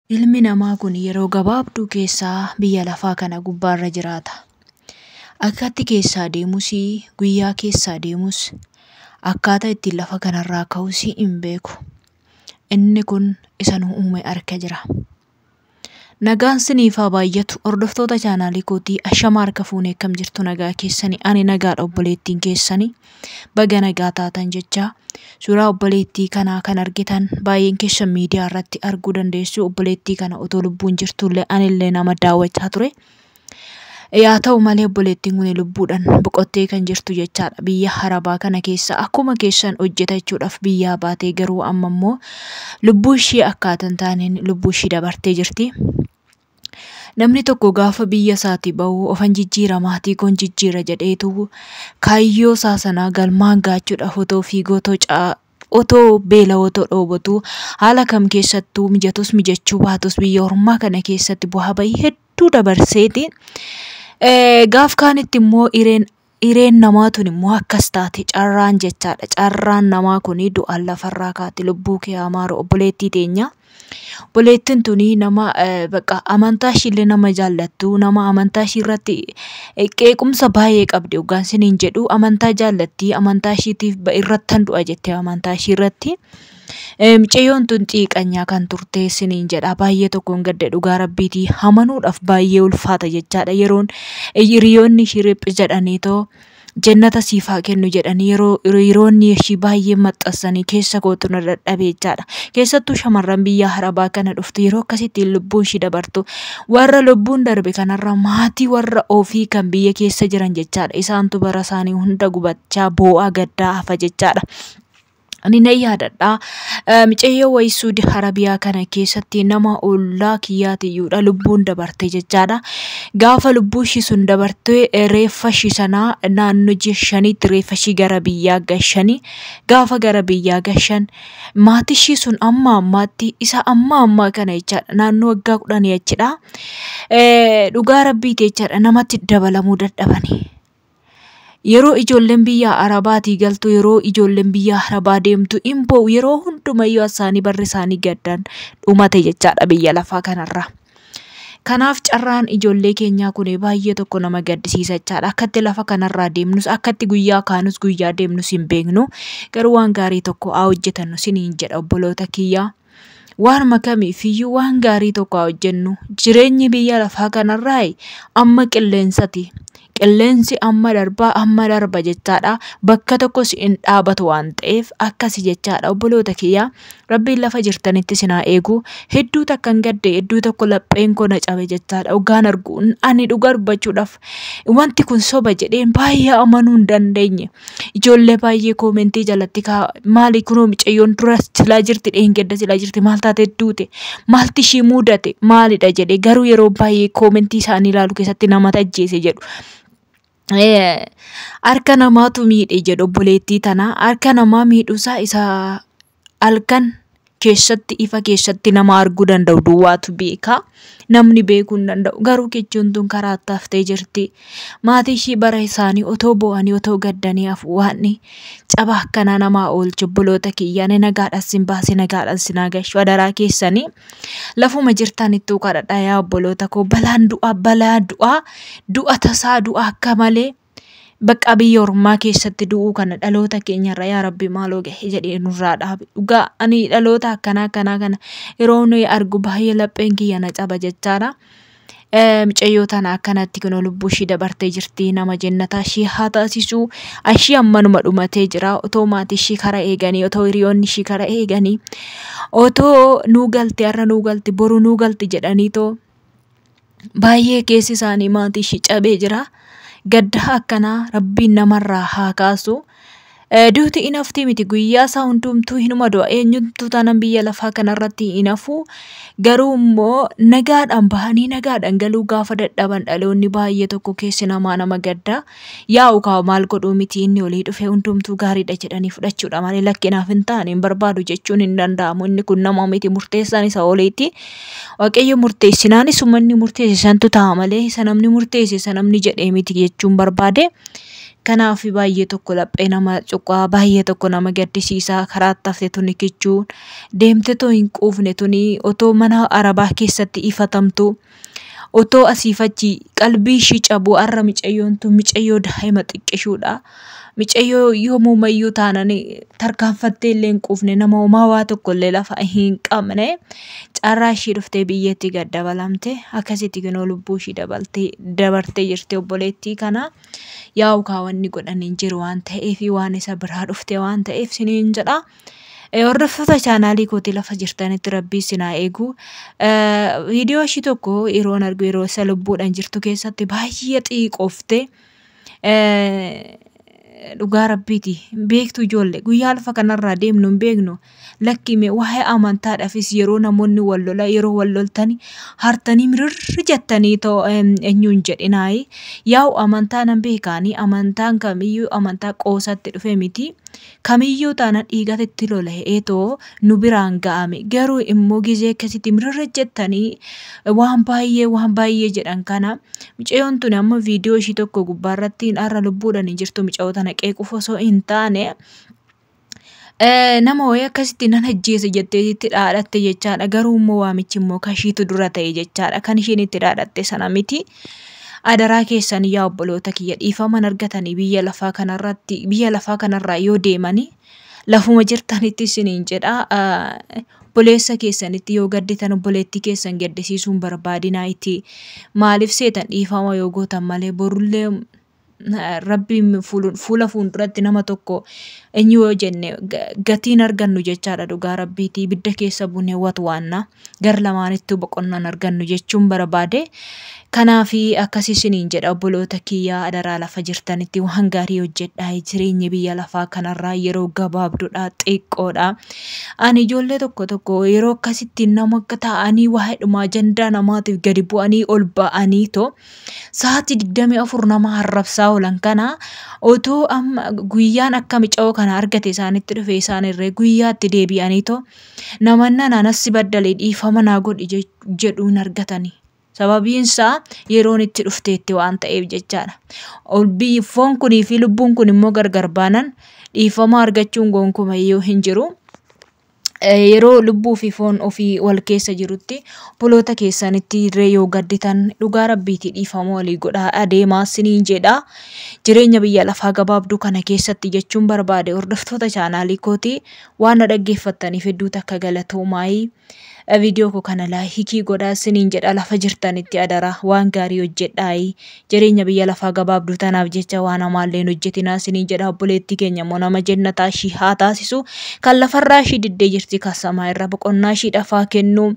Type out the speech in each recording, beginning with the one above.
Ilmi namaa kun yeroo gabaabduu keessaa biyya lafaa kana gubbaarra jiraata. Akkatti keessaa deemus, guyyaa keessaa deemus, akkaataa ittiin lafa kanarraa ka'us hin beeku. Inni kun isa nu uume harka jira. Nagaan siniif haa baay'atu. Hordoftoota chaanaalii kootii, ashama harka fuunee, akkam jirtu? Nagaa keessanii? Ani nagaadha. Obboleettiin keessanii baga nagaa taatan jecha. Suuraa obboleettii kanaa kan argitan baay'een keessan miidiyaa irratti arguu dandeessu. Obboleettii kana otoo lubbuun jirtullee anillee nama daawwachaa ture. Yaa ta'u malee, obboleettiin kun lubbuudhaan boqottee kan jirtu jechaadha. Biyya Arabaa kana keessa akkuma keessan hojjetachuudhaaf biyyaa baatee, garuu amma immoo lubbuu ishee akkaataa hin taaneen lubbuu ishee dabartee jirti. Namni tokko gaafa biyya isaatii bahu ofan jijjiira, maatii koon jijjiira jedheetu kaayyoo isaa sanaa galmaan gaachuudhaaf otoo fiiguu, otoo otoo beela, otoo dheebotu, haala kam keessattuu mijatus mijachuu baatus, biyya ormaa kana keessatti bu'aa bahii hedduu dabarseeti. Gaaf kaanitti immoo hireen namaa tun immoo akkas taate, carraan jechaadha. Carraan namaa kun du'aan lafarraa kaate. Lubbuu kee haa maaru, obboleettii teenya. Obboleettiin tuni nama bakka amantaa ishiillee nama jaallattu, nama amantaa ishii irratti qeequmsa baay'ee qabdi. Hoggaan isiniin jedhu, amantaa jaallatti, amantaa ishiitiif irrattan du'a jettee amantaa ishii irratti. Mucayyoon tun xiiqanyaa kan turte isiniin jedha. Baay'ee tokkoon gadde, dhugaa rabbiitii amanuudhaaf baay'ee ulfaata jechaadha. Yeroon hiriyoonni ishii riphi jedhanii too jannata siif haa kennu jedhanii, yeroo hiriyoonni ishii baay'ee maxxansanii, keessa kootu na dadhabe jechaadha. Keessattuu shamarran biyya Arabaa kana dhuftu yeroo akkasittiin lubbuun ishii dabartu, warra lubbuun darbe kanarra maatii warra ofii kan biyya keessa jiran jechaadha. Isaantu bara isaanii hunda gubachaa, boo'aa, gaddaa hafa jechaadha. Ani nan yaadadha. Mucayyoo wayii Suudi Arabiyaa kana keessatti nama ollaa kiyyaatiyyuudha lubbuun dabarte jechaadha. Gaafa lubbuu ishii sun dabartee, reeffa ishii sanaa naannoo ji'a 5tti reeffa ishii gara biyyaa gashanii, gaafa gara biyyaa gashan maatii ishii sun amma ammaatti, isa amma ammaa kana jechaadha, naannoo waggaa 10 achidha. Dhugaa rabbiiti jechaadha, namatti dabalamuu dadhabanii. Yeroo ijoolleen biyya Arabaatii galtu, yeroo ijoolleen biyya Arabaa deemtu hin boo'u. Yeroo hundumayyuu isaanii barri isaanii gaddaan dhumate jechaadha biyya lafaa kanarra. Kanaaf carraan ijoollee keenyaa kun baay'ee tokko nama gaddisiisa jechaadha. Akkatti lafa kanarraa deemnus, akkatti guyyaa kaanus, guyyaa deemnus hin beeknu. Garuu waan gaarii tokko haa hojjetannu siniin jedha, obboloota kiyyaa. Waanuma kamiifiyyuu waan gaarii tokko haa hojjennu. Jireenyi biyya lafaa kanarraa amma qilleensati. Qilleensi amma darbaa amma darba jechaadha. Bakka tokkos hin dhaabatu waan ta'eef akkasi jechaadha, obboloota kiyyaa. Rabbiin lafa jirtanitti isin haa eegu. Hedduu takkan gadde, hedduu tokko lapheen koo na cabe jechaadha. Hoggaan argu ani dhugaa dubbachuudhaaf wanti kun soba jedheen baay'ee amanuu hin dandeenye. Ijoollee baay'ee koomentii jalatti maali kunoo, mucayyoon dura silaa jirti, dheengadda silaa jirti, maal taate duute, maalti ishii mudate, maalidha jedhee, garuu yeroo baay'ee koomentii isaanii ilaalu keessatti namatu ajjeese jedhu. Harka namaatu miidhe jedhu obboleettii tana. Harka namaa miidhuusaa isa halkan keessatti ifa keessatti nama arguu danda'u duwwaatu beeka. Namni beekuu hin danda'u. Garuu kichuun tun karaa haftee jirti. Maatii ishii bara isaanii otoo boo'anii, otoo gaddanii hafu. Waan caba akkanaa namaa oolchu, obboloota kiyyaa, nagaadhaan sin baase, nagaadhaan sin haa gashu, adaraa keessanii. Lafuma jirtanittuu kadhadhaa yaa obboloota koo. Balaan du'aa, balaa du'aa, du'a tasaa, du'a akka malee bakka biyya ormaa keessatti du'uu kana dhaloota keenyarra yaa rabbi maaloo gahe jedhee nurraa dhaabe. Dhugaa ani dhaloota akkanaa akkanaa kana yeroo nuyi argu baay'ee lapheen kiyya na caba jechaadha. Mucayyoo tana akkanatti kunoo lubbuu ishii dabartee jirti. Nama jennataa ishii haa taasisu. Ishii ammanuma dhumatee jira. Otoo maatii ishii kara eeganii, otoo hiriyoonni ishii kara eeganii, otoo nuu galti har'a, nuu galti boru, nuu galti jedhanii too baay'ee keessi isaanii maatii ishii cabee jira. Gadda akkanaa rabbiin namarraa haa kaasu. Duuti hin hafti miti, guyyaa isaa hundumtuu hinuma du'a, eenyutu taanaan biyya lafaa kanarratti hin hafu. Garuu immoo nagaadhaan bahanii nagaadhaan galuu gaafa dadhaban dhaloonni baay'ee tokko keessi namaa nama gadda. Yaa'u kaa, maal godhuu miti, inni olii dhufe hundumtuu gaariidha jedhanii fudhachuudha malee lakkinaaf hin taane, hin barbaadu jechuun hin danda'amu. Inni kun nama miti, murteessaan isa oliiti. Waaqayyo murteessinaanis uummanni murteesse santu ta'a malee isa namni murteesse, isa namni jedhee miti jechuun barbaade. Kanaaf baay'ee tokko laphee nama cuqaa, baay'ee tokko nama gaddisiisaa karaatti hafte tuni kichuun deemte too hin quufne tuni otoo mana arabaa keessatti ifatamtu otoo asiif achi qalbii ishii cabuu har'a micayyoon tun micayyoo daa'ima xiqqishuudha. Micayyoo yoomumayyuu taanan tarkaanfattee illee hin quufne nama homaa waa tokko illee lafa hin qabne carraa ishii dhuftee biyyatti gad dabalamte akkasitti kunoo lubbuu ishii dabaltee dabartee jirti obboleettii kana. Yaa'u kaawwanni godhan hin jiru waan ta'eef waan isa biraa dhufte waan ta'eef siniin jedha. Hordoftoota chaanaalii kootii lafa jirtanitti rabbii isin haa eegu. Viidiyoo ishii tokko yeroon argu yeroo isa lubbuudhaan jirtu keessatti baay'ee xiiqooftee dhugaa rabbiiti. Beektu ijoollee guyyaa lafa kanarraa deemnu hin beeknu. Lakkime waa'ee amantaadhaafis yeroo namoonni wal lola yeroo wal loltani hartanii mirirri jettanii too eenyuun jedhinaayi. Yaa'u amantaa nan beekaanii amantaan kamiyyuu amantaa qoosatti dhufe miti. Kamiyyuu taana dhiigatti lola'ee too nu biraan ga'ame. Garuu immoo gizee akkasitti mirirri jettanii waan baay'ee jedhan kana mucayyoon tun amma viidiyoo ishii tokko gubbaarratti har'a lubbuudhaan hin jirtu mucayyoo tana qeequuf osoo hin taane nama wayii akkasitti nan ajjeese jettee itti dhaadhatte jechaadha. Garuu immoo waamichi immoo kashiitu dura ta'e jechaadha. Kan isheen itti dhaadhatte sana miti. Adaraa keessan yaa obboloota kiyya dhiifaman argatanii biyya lafaa kanarratti biyya lafaa kanarraa yoo deemanii lafuma jirtanitti isiniin jedha. Obboleessa keessanitti yoo gadditan obboleettii keessan gaddisiisuun barbaadinaa itti maaliif seetan dhiifama yoo gootan malee borullee rabbiin fuula fuulduratti nama tokko eenyu yoo jenne gatiin argannu jechaadha dhugaa rabbiitii ibidda keessa buunee watwaanna gar lamaanittuu boqonnaan argannu jechuun barbaade. Kanaaf akkas isiniin jedha obboloota kiyyaa adaraa lafa jirtanitti waan gaarii hojjedhaa jireenya biyya lafaa kanarraa yeroo gabaabduudha xiqqoodha. Ani ijoollee tokko tokko yeroo akkasitti nama akka taa'anii waa'eedhuma ajandaa namaatiif gadi bu'anii ol ba'anii too sa'aatii 24 nama arrabsaa oolan kana otoo amma guyyaan akka mica'oo kana argate isaanitti dhufe isaanirree guyyaatti deebi'anii too namanna naanassi baddalee dhiifama naa godhi jedhuun argatanii. Sababiin isaa yeroon itti dhufteetti waan ta'eef jechaadha. Biyyi foon kunii fi lubbuun kun immoo gargar baanan dhiifama argachuun gonkumayyuu hin jiru. Yeroo lubbuu fi foon ofii wal keessa jirutti obboloota keessanitti illee yoo gadditan dhugaa rabbiitii dhiifama walii godhaa adeemaa isiniin jedha. Jireenya biyya lafaa gabaabduu kana keessatti jechuun barbaade hordoftoota chaanaalii kootii waan na dhaggeeffattaniif hedduu takka galatoomaayii. Viidiyoo koo kana laayikii godhaa isiniin jedha lafa jirtanitti adaraa waan gaarii hojjedhaayi. Jireenya biyya lafaa gabaabduu tanaaf jecha waan hamaallee hin hojjetinaa isiniin jedha. Obboleettii keenya immoo nama jennataa ishii haa taasisu. Kan lafarraa ishii diddee jirti kan samaa irra boqonnaa ishii dhafaa kennu.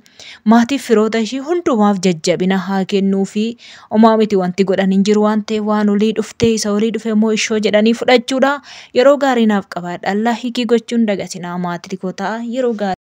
Maatiif firoota ishii hundumaaf jajjabina haa kennuu fi homaa miti wanti godhan hin jiru waan ta'eef waan olii dhuftee isa olii dhufe immoo ishoo jedhanii fudhachuudha. Yeroo gaarii naaf qabaadha. Laayikii gochuun dagatinaa maatii koo ta'a. Yeroo gaarii.